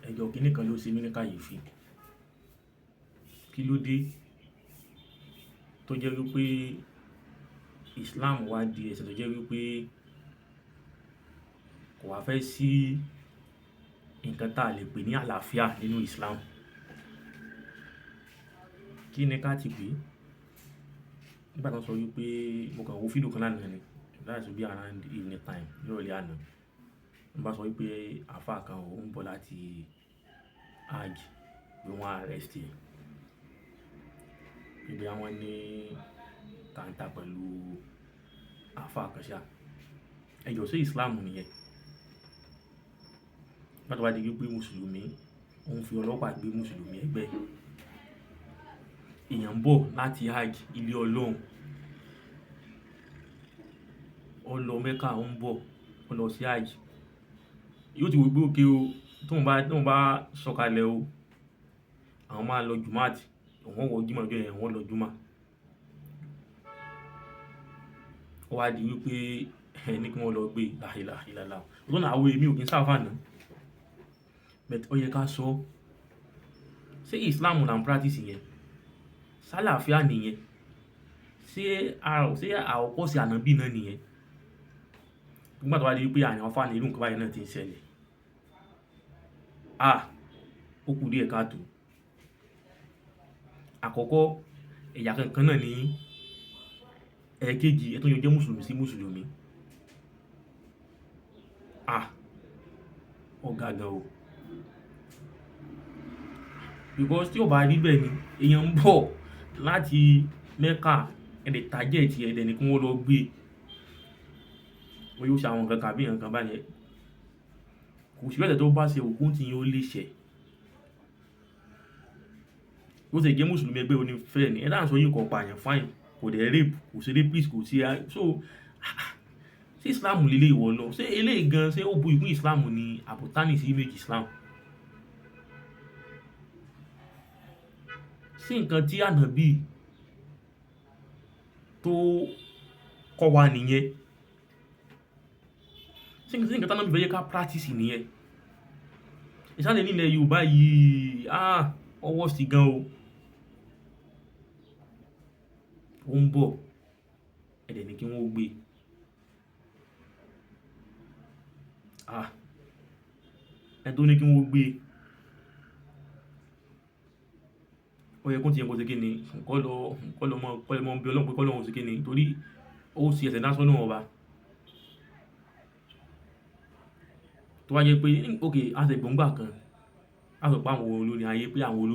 Ẹjọ́ kìíní kan ló ṣe mí ní kàyéfì. Kí ló dé tó jẹ́ wípé Islam wá di ẹ̀sìn tó jẹ́ wípé kò wá fẹ́ sí nǹkan tá a lè pè ní àlàáfíà nínú Islam? Kí ni ká ti pè? Nígbà tí wọ́n sọ wípé mo kàn wo fídíò kan lánàá ni, that should be around evening time, ní ìrọ̀lẹ́ àná. Wọ́n bá sọ wípé àfá kan ó ń bọ̀ láti Hajj, pé wọ́n arrest ẹ̀. Pé bóyá wọ́n ní kàńtà pẹ̀lú àfá kan ṣá. Ẹ jọ̀ọ́, ṣé Islam nìyẹn? Nígbà tó bá di wípé Mùsùlùmí ó ń fi ọlọ́pàá gbé Mùsùlùmí ẹgbẹ́. Èèyàn ń bọ̀ láti Hajj, ilé Ọlọ́run. Ó lọ Mecca, ó ń bọ̀, ó lọ sí Hajj. Yóò ti wò pé okay o, tóun bá sọ̀kalẹ̀ o, àwọn máa lọ Jumat, òun ó wọ Jímọ̀ lọ́jọ́ yẹn, òun ó lọ Júmà. Ó wá di wípé ẹ ní kí wọ́n lọ gbé, la ilaha illallah. Lọ́nà àwọn èmi ò kí ń sáfà náà. But ó yẹ ká sọ, ṣé Islam là ń practice yẹn? Ṣé àlàáfíà nìyẹn? Ṣé àwòkọ́ṣe ànábì náà nìyẹn? Nígbà tó wá di wípé àwọn àfá ní irú nǹkan báyìí náà tí ń ṣẹlẹ̀. Ah! Ó kù díẹ̀ káàtò. Àkọ́kọ́, ẹ̀yà kankan náà ni yín. Ẹ̀ẹ̀kejì, ẹ tún jọ jẹ́ Mùsùlùmí sí Mùsùlùmí. Ah! Ó ga gan o. Because tí ó bá rí bẹ́ẹ̀ ni, èèyàn ń bọ̀ láti Mecca, ẹ dẹ̀ target ẹ dẹ̀ ní kí wọ́n lọ gbé. Bóyá ó ṣe àwọn nǹkan kan àbí nǹkan báyẹn. Kò sí ẹ̀ṣẹ̀ tó bá ṣe òkú tí yín ó lè ṣẹ̀. Bó ṣe jẹ́ Mùsùlùmí ẹgbẹ́ oní fẹ́ ni, ẹ dáhùn sọ yín kò pa èèyàn fine, kò dẹ̀ rape, kò sí rapist, kò sí. So, ṣé Islam leleyìí ìwọ lọ? Ṣé eléyìí gan, ṣé ó bu ìkún Islam ni àbí ó tarnish image Islam? Ṣé nǹkan tí ànábì tó kọ́ wa nìyẹn? Ṣé nǹkan tí ànábì fẹ́ jẹ́ ká practice nìyẹn? Ìsàlẹ̀ nílẹ̀ Yorùbá yìí, ah, ó worst gan o. Ó ń bọ̀, ẹ dẹ̀ ní kí wọ́n gbé. Ah! Ẹni tó ní kí wọ́n gbé. Ó yẹ kó ti yẹn kó ṣe kíni, kó lọ, kó lọ mọ̀, kó lọ mọ̀ bí Ọlọ́run pé kó lọ́hun ṣe kíni, torí ó ṣe ẹ̀ṣẹ̀ ńlá sọ́nà ọba. Tó bá jẹ́ pé, okay, a ṣe gbọ́ ńgbà kan, a sọ pé àwọn olórin ayé pé àwọn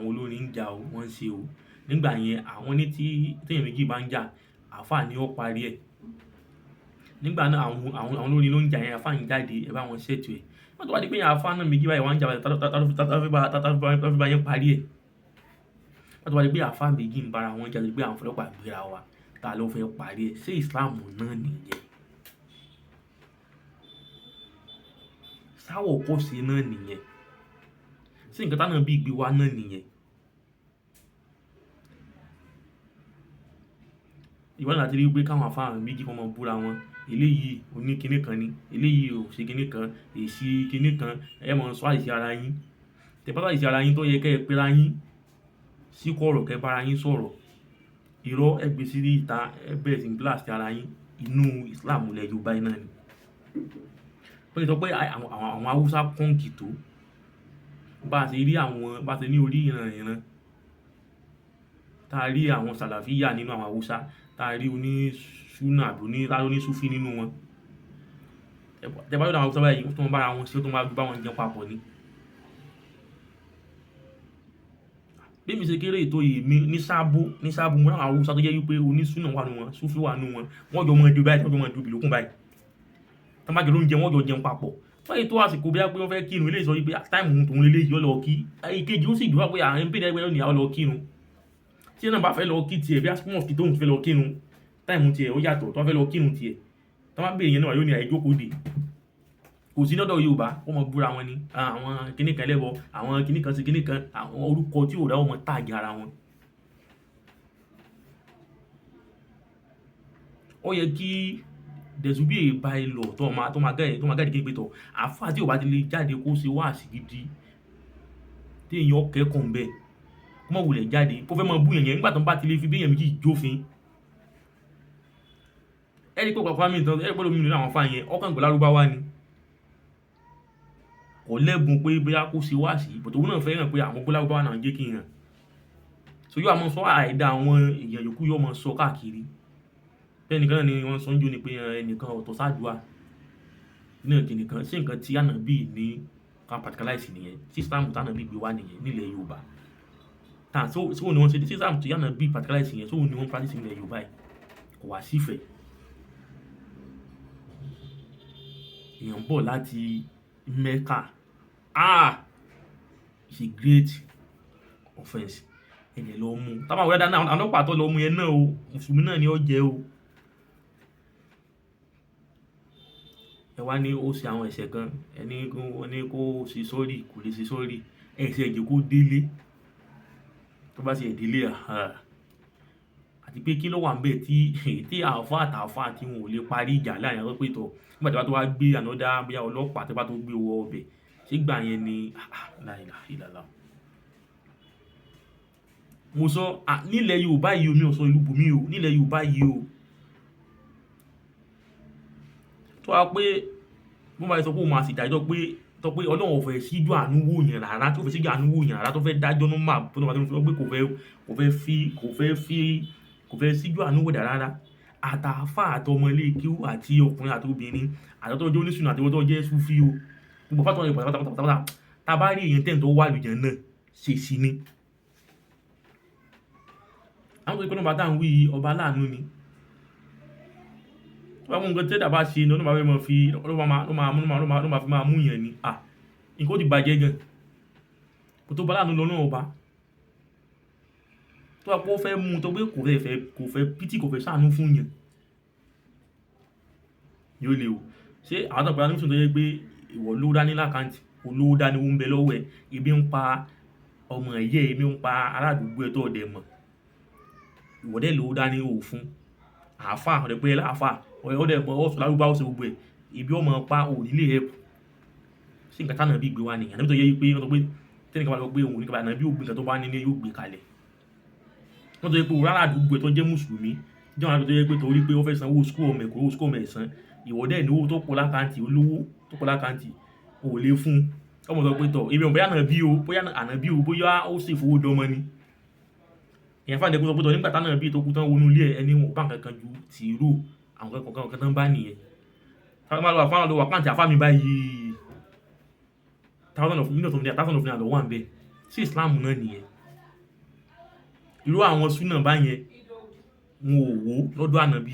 olórin ń jà o, wọ́n ń ṣe o. Nígbà yẹn, àwọn ní tí èèyàn méjì bá ń jà, àfá ni ó parí ẹ̀. Nígbà náà àwọn olórin ló ń jà yẹn, àfá ń jáde, ẹ bá wọn settle ẹ̀. Nígbà tó bá di pé àfá náà méjì báyìí wọ́n ń jà báyìí, ta ló fẹ́ bá yín parí ẹ̀? Nígbà tó bá di pé àfá méjì ń bá ara wọn jà, pé àwọn fọlọ́pàá gbéra wa, ta ló fẹ́ parí ẹ̀? Ṣé Islam náà nìyẹn? Ṣáwọ̀kọ́ṣe náà nìyẹn? Ṣé nǹkan tí ànábì gbé wá náà nìyẹn? Ìwọ náà láti rí wípé káwọn àfá méjì kí wọ́n máa búra wọn. Eléyìí oní kíní kan ni, eléyìí ò ṣe kíní kan, èsì kíní kan, ẹ máa sọ àìsí ara yín. Tẹ bá sọ àìsí ara yín tó yẹ kí ẹ pera yín sí kọ̀rọ̀ kí ẹ bá ara yín sọ̀rọ̀. Irọ́ ẹ gbé sí ìta, ẹ bẹ̀rẹ̀ sí blast ara yín. Inú Islam ilẹ̀ Yorùbá yìí náà ni. Wọ́n lè sọ pé àwọn Hausa kọ́ǹkì tó. Bá ṣe rí àwọn, bá ṣe ní orí ìran ìran. Tá rí àwọn Sàlàfíà nínú àwọn Hausa, tá rí oní Sunnah àbí oní, tá rí oní Sufi nínú wọn. Tẹ bá rí àwọn Hausa báyìí, wọ́n tún bá ara wọn ṣe, wọ́n tún bá wọn jẹun papọ̀ ni. Bí èmi ṣe kéré tó yìí, mi ní sábó, ní sábó, mo rí àwọn Hausa tó jẹ́ wípé oní Sunnah wà nínú wọn, Sufi wà nínú wọn. Wọ́n jọ mọ ju báyìí, wọ́n jọ mọ ju ìbílòkun báyìí. Tí wọ́n bá jẹ lóúnjẹ, wọ́n jọ jẹun papọ̀. Wọ́n yìí tó àsìkò bí i pé wọ́n fẹ́ kírun, eléyìí sọ wípé time tòun léleyìí, ó lọ kí. Ìkejì ó sì dúró pé à ń pè é pé ó ní a lọ kírun. Tí ẹni náà bá fẹ́ lọ kí tiẹ̀, bí àsìkò mosque tóun fẹ́ lọ kírun, time tiẹ̀ ó yàtọ̀, tó bá fẹ́ lọ kírun tiẹ̀. Tí wọ́n bá béèrè yẹn náà, yóò ní àìjókòó dè. Kò sí lọ́dọ̀ Yorùbá, wọ́n máa búra wọn ni. Àwọn kíní kan ẹlẹ́bọ, àwọn kíní kan sí kíní kan, àwọn orúkọ tí ò dá wọ́n máa tag ara wọn. Ó yẹ kí There should be a bylaw tó máa guide kí n pé tọ̀ àáfà tí ò bá ti lè jáde kó ṣe wáàsí gidi tí èèyàn kẹ́kọ̀ọ́ ń bẹ̀, kó má wulẹ̀ jáde kó fẹ́ máa bú yẹn yẹn nígbà tó ń bá ti lè fi bí èèyàn méjì jófin. Ẹ rí pé ọ̀pọ̀ mi tán, ẹ rí pé lómi nínú àwọn àfáà yẹn ọkàn gbọ́ Lárúbáwá ni, kò lẹ́bùn pé bóyá kó ṣe wáàsí, but òun náà fẹ́ràn pé àwọn gbọ́ Lárúbáwá náà jẹ́ kí n hàn. So yóò máa sọ àìda àwọn èèyàn yòókù, yóò máa sọ káàkiri. Bẹ́ẹ̀ nìkan náà ni wọ́n sọ ń jó ni pé ẹnìkan ọ̀tọ̀ sáàdúà náà kì nìkan sí. Nǹkan tí Ànábì ní ká practicalize nìyẹn, system tí Ànábì gbé wá nìyẹn nílẹ̀ Yorùbá. Tàn so so ni wọ́n ṣe system tí Ànábì practicalize yẹn, so ni wọ́n practice nílẹ̀ Yorùbá yìí. Kò wá sífẹ̀ẹ́. Èèyàn ń bọ̀ láti Mecca, ah, it's a great offence. Ẹ̀dẹ̀ lọ mú tábà wọlé dáná, àwọn ọlọ́pàá tó lọ mú yẹn náà o, mùsùlùmí náà ni ó jẹ́ o. Ẹ wá ní ó ṣe àwọn ẹ̀ṣẹ̀ kan, ẹni ní kó ṣe sọ́rí, kò lè ṣe sọ́rí. Ẹ̀ṣẹ̀ ẹ̀jẹ̀ kó délé, tó bá ṣe ìdílé. Àti pé kí ló wà níbẹ̀ tí àáfà àtàáfà tí wọn ò lè parí ìjà láàrin àwọn pé tọ̀ nígbà tí wọ́n tó wá gbé ànádá bóyá ọlọ́pàá tí wọ́n bá tó gbé wọ ọbẹ̀ sígbà yẹn ni la ilaha illallah. Mo sọ nílẹ̀ Yorùbá yìí o, mi ò sọ ìlú bòmí o, nílẹ̀ Yorùbá yìí o, tó wá pé bó máa sọ pé òun máa sì dájọ́ pé tó pé Ọlọ́run ò fẹ́ síjú àánú wò yàn rárá, tó fẹ́ síjú àánú wò yàn rárá, tó fẹ́ dájọ́ ní máa tó máa tó pé kò fẹ́ síjú àánú wò dà rárá. Àtàáfà àtọmọ ilé kéwú àti ọkùnrin àti obìnrin àti tó jẹ́ onísùnà àti tó jẹ́ súfí o, gbogbo fátọ̀ rẹ̀ pátápátá, tá a bá rí èèyàn tẹ̀ tó wà lùjẹ̀ náà ṣe sí ni. Àwọn tó ti pẹ́ lọ́ba tá à ń wí ọba aláàánú ni. Tó bá mú nǹkan tí ẹ̀dá bá ṣe ni Ọlọ́run bá fẹ́ máa fi ló máa fi máa mú yẹn ni. À, nǹkan ó ti bàjẹ́ gan. Kò tó bá aláàánú lọ náà ọba. Tó bá pé ó fẹ́ mú tó pé kò fẹ́ pity, kò fẹ́ ṣàánú fún yẹn. Yóò le o. Ṣé àwọn tó pera ní mùsùlùmí tó jẹ́ pé ìwọ lówó dání l'account, olówó dání, owó ń bẹ lọ́wọ́ ẹ, ebi ń pa ọmọ ẹ̀yẹ, ebi ń pa ará àdúgbò ẹ tó ọ̀dẹ̀ mọ̀. Ìwọ dẹ̀ lówó dání ò fún. Àáfà, ọ̀dẹ̀ pé láàfà, ọ̀dẹ̀ mọ̀ ọ́ sọ Lárúbáwá, ó ṣe gbogbo ẹ̀. Ibi ọmọ pa ò ní lè help. Sí nǹkan tí Ànábì gbé wá nìyẹn? Ànábì tó jẹ́ pé wọ́n sọ pé tí ẹnìkan bá sọ pé òun ní kí Ànábì ó gbé nǹkan tó bá ní ní yóò gbé kalẹ̀. Wọ́n tó jẹ́ pé òun ará àdúgbò ẹ tó jẹ́ mùsùlùmí, jẹ́ àwọn tó jẹ́ pé torí pé ó fẹ́ san owó school ọmọ ẹ̀, kò rówó school ọmọ ẹ̀ san. Ìwọ dẹ̀ ní owó tó pọ̀ l'account, olówó tó pọ̀ l'account, ò lè fún. Ọmọ sọ pé tọ̀, èmi ò bóyá Ànábì o, bóyá Ànábì o, bóyá ó sì fowó dánmọ́ ni. Èèyàn fàdé kó sọ pé tọ̀ nígbà tí Ànábì tó kú tán wọnú ilé ẹ, ẹni wọn ò bá nǹkan kan ju tìró, àwọn nǹkan kan kan tán bá nìyẹn. Ká máa lọ àfáà lọ account àfáà mi báyìí. Thousand of millions of naira, thousand of naira ló wà níbẹ̀. Sí Islam náà nìyẹn? Irú àwọn súnà báyẹn wọn ò wò lọ́dọ̀ Ànábì.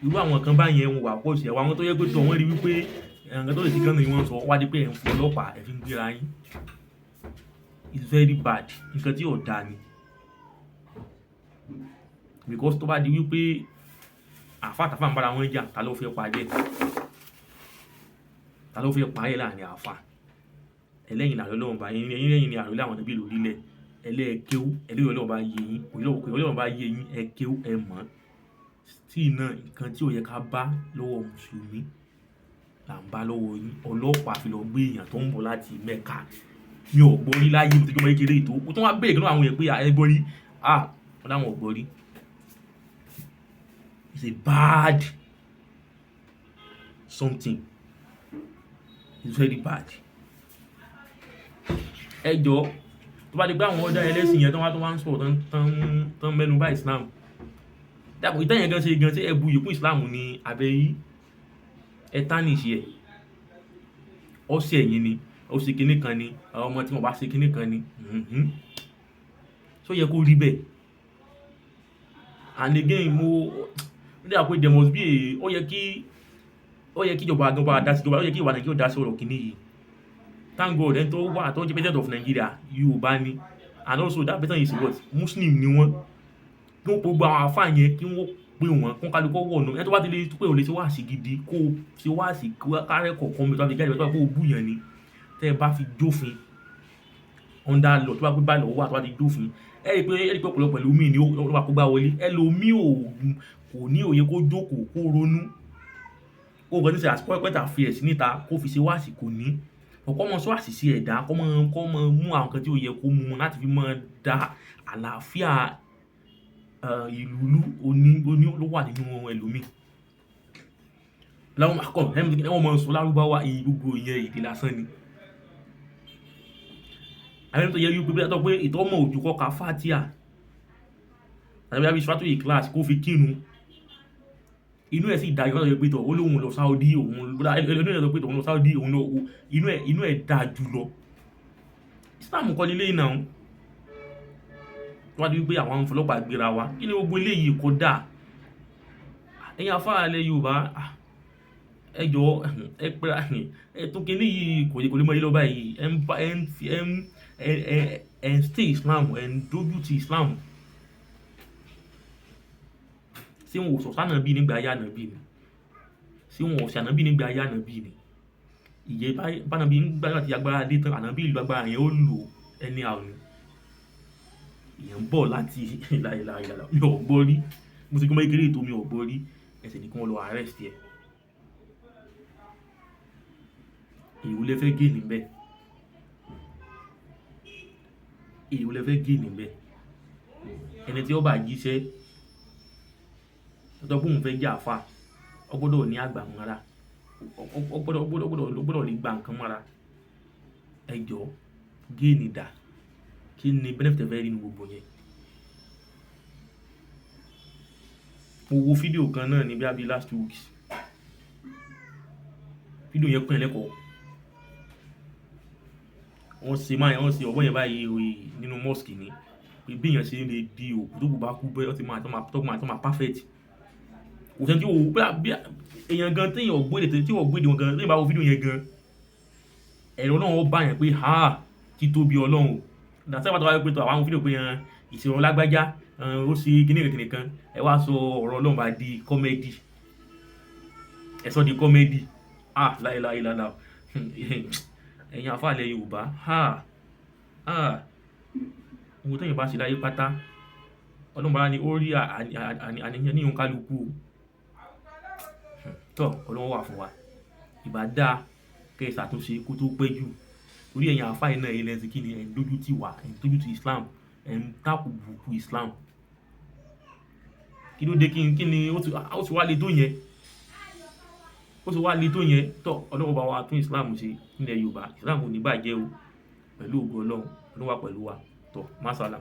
Irú àwọn kan báyẹn wọn wà pọ̀ sí àwọn tó jẹ́ pé tọ̀ wọ́n rí wípé nǹkan tó lè ṣe gan ni wọ́n sọ wá di pé ẹ̀ ń fi ọlọ́pàá ẹ̀ fi ń gbéra yín. It's very bad. Nǹkan tí ò da ni. Because tó bá di wípé àáfà àtàfà ń bára wọn jà, ta ló fẹ́ parí ẹ̀? Ta ló fẹ́ parí ẹ̀ láàrin àáfà? Ẹlẹ́yin làrá Ọlọ́run bá yín, ẹ̀yin lẹ́yìn ni àrólé àwọn ànábì lórílẹ̀. Ẹlẹ́ẹ̀kéwú, ẹlẹ́yìn Ọlọ́run bá yé yín, Ọlọ́run bá yé yín, ẹ kéwú, ẹ mọ̀. Tí iná nǹkan tí ò yẹ ká bá lọ́wọ́ mùsùlùmí là ń bá lọ́wọ́ yín. Ọlọ́pàá fi lọ gbé èèyàn tó ń bọ̀ láti Mecca. Mi ò gbọ́ rí láyé mi tó jẹ́ ọmọ kékeré tó. Mo tún wá béèrè lọ́wọ́ àwọn èèyàn pé ẹ gbọ́ rí? Ah, wọ́n láwọn ò gbọ́ rí. It's a bad something. It's very bad. Ẹ jọ, tó bá di pé àwọn ọ̀dà ẹlẹ́sìn yẹn tó wá ń sọ̀rọ̀ tán mẹ́nu bà Islam. Dàpọ̀ ìtàn yẹn gan ṣe gan ṣe ẹ bu iyì kún Islam ní abẹ́ yìí. Ẹ tarnish ẹ̀. Ó ṣe ẹ̀yin ni, ó ṣe kíní kan ni, àwọn ọmọ tí wọ́n bá ṣe kíní kan ni. Ṣó yẹ kó rí bẹ́ẹ̀? And again, mo ó dà pé there must be a ó yẹ kí ìjọba gan bá dá sí ìjọba, ó yẹ kí ìjọba Nàìjíríà dá sí ọ̀rọ̀ kíní yìí. Thank God, ẹni tó wà tó jẹ́ president of Nigeria, Yorùbá ni. And also that person is what? Muslim ni wọ́n. Kí wọ́n gbogbo àwọn àfáà yẹn, kí wọ́n pè wọ́n, kó kálukú wọ̀ ọ̀nà. Ẹni tó bá ti lè pé ò lè ṣe wáàsí gidi, kó ṣe wáàsí kárẹ́ kọ̀ọ̀kan mi tó bá fi jáde, tó bá kó bú yẹn ni. Tẹ́ ẹ bá fi jófin, Under law, tó bá pé báyìí lọ́wọ́ wà, tó bá ti dófin, ẹ rí pé ọ̀pọ̀lọpọ̀ ẹlòmíì ni ó máa kó gbá wọlé. Ẹlòmíì ò kò ní òye kó jókòó kó ronú, kó nǹkan tí ń ṣe as current affairs níta kó fi ṣe wáàsí, kò ní. Kó mọ sọ àṣìṣe ẹ̀dá, kó mọ mú àwọn nǹkan tí ó yẹ kó mú wọn láti fi máa da àlàáfíà ìlú rú oní ló wà nínú ẹlòmíì. Láwọn akọ wọ́n máa ń sọ lárúbáwá, gbogbo ìyẹn èdè lásán ni. Àwọn tó yẹ wípé bí pé ìtọ́mọ̀ ojú kọ́ ka Fatiha tàbí àbí Suratul Ikhlas kó fi kírun, inú ẹ̀ sì dájú láti pé tọ̀ ó lóun lọ Saudi, òun inú ẹ̀ sọ pé tọ̀ òun lọ Saudi, òun lọ, inú ẹ̀ dáa jù lọ. Islam kọ́ nílé náà wọ́n á di wípé àwọn ọlọ́pàá gbéra wa. Kí ni gbogbo eléyìí? Kò dáa. Ẹ̀yin afárá ilẹ̀ Yorùbá, ẹ jọ, ẹ pé ẹ tún kíní yìí, kò lè mọ ilé ọba yìí. Ẹ ń bá ẹ ń fi ẹ ń ẹ ẹ ẹ ń stay Islam, ẹ ń dójú ti Islam. Ṣé wọn ò sọ sánàbí nígbà ayé ànàbí ni? Ṣé wọn ò sí ànàbí nígbà ayé ànàbí ni? Ìyẹ́ bánàbí nígbà tí agbára dé tán, ànàbí ìlú agbára yẹn ó lò ẹni àrùn ìyẹn ń bọ̀ láti ìlà ìlà. Mi ò gbọ́ rí, mo ti gbọ́ kékeré ètò, mi ò gbọ́ rí. Ẹsẹ̀ ní kí wọ́n lọ arrest ẹ̀. Èwo lẹ fẹ́ gé níbẹ̀? Èwo lẹ fẹ́ gé níbẹ̀? Ẹni tí ó bá jíṣẹ́ tó pé òun fẹ́ jẹ́ àfà, ó gbọ́dọ̀ ní àgbà mọ́ra, ó gbọ́dọ̀ lè gba nǹkan mọ́ra. Ẹ jọ̀ọ́, géènì dà? Kí ni benefit ẹ fẹ́ rí nínú gbogbo yẹn? Mo wo fídíò kan náà ní bí i last 2 weeks. Fídíò yẹn kún ẹlẹ́kọ̀ọ́. Wọ́n ṣe máa wọ́n ṣe ọ̀bọ yẹn báyìí oyè nínú mosque ni, pé bí èèyàn ṣe lè di òkú tó kù bá kú bẹ́ẹ̀, ó ti máa tó máa perfect. Kò sẹ́ni tí ó bí èèyàn gan tí èèyàn gbọ́ èdè, tí ò gbọ́ èdè wọn gan, tí èèyàn bá wo fídíò yẹn gan, ẹ̀rọ náà ó bá yẹn pé ha, títóbi Ọlọ́run o. Ìgbà tí wọ́n bá pé tó àwọn fídíò pé ìṣòro lágbájá ó ṣe kíní kan kíní kan, ẹ wá sọ ọ̀rọ̀ Ọlọ́run bá di comedy, ẹ sọ di comedy. Ah, láìláìláìlá, ẹ̀yin àfáà ilẹ̀ Yorùbá, ha ha, ohun tí èèyàn bá ṣe láyé pátá, Ọlọ́run bá ní ó rí àníyàn ní òǹkálukú o. Tọ́ Ọlọ́run wà fún wa. Ìbá dáa kí ẹ ṣàtúnṣe kó tó pẹ́ jù, torí ẹ̀yin àfáà yìí náà, ilẹ̀ ti kí ni ẹ̀ ń dójú tì wá, ẹ̀ ń dójú ti Islam, ẹ̀ ń tàbùkù Islam. Kí ló dé? Kí ni ó ti wá le tó yẹn? Ó ti wá le tó yẹn. Tọ́ Ọlọ́run bá wa tún Islam ṣe nílẹ̀ Yorùbá. Islam ò ní bàjẹ́ o, pẹ̀lú ògo Ọlọ́run. Ọlọ́run wà pẹ̀lú wa. Tọ́ masala.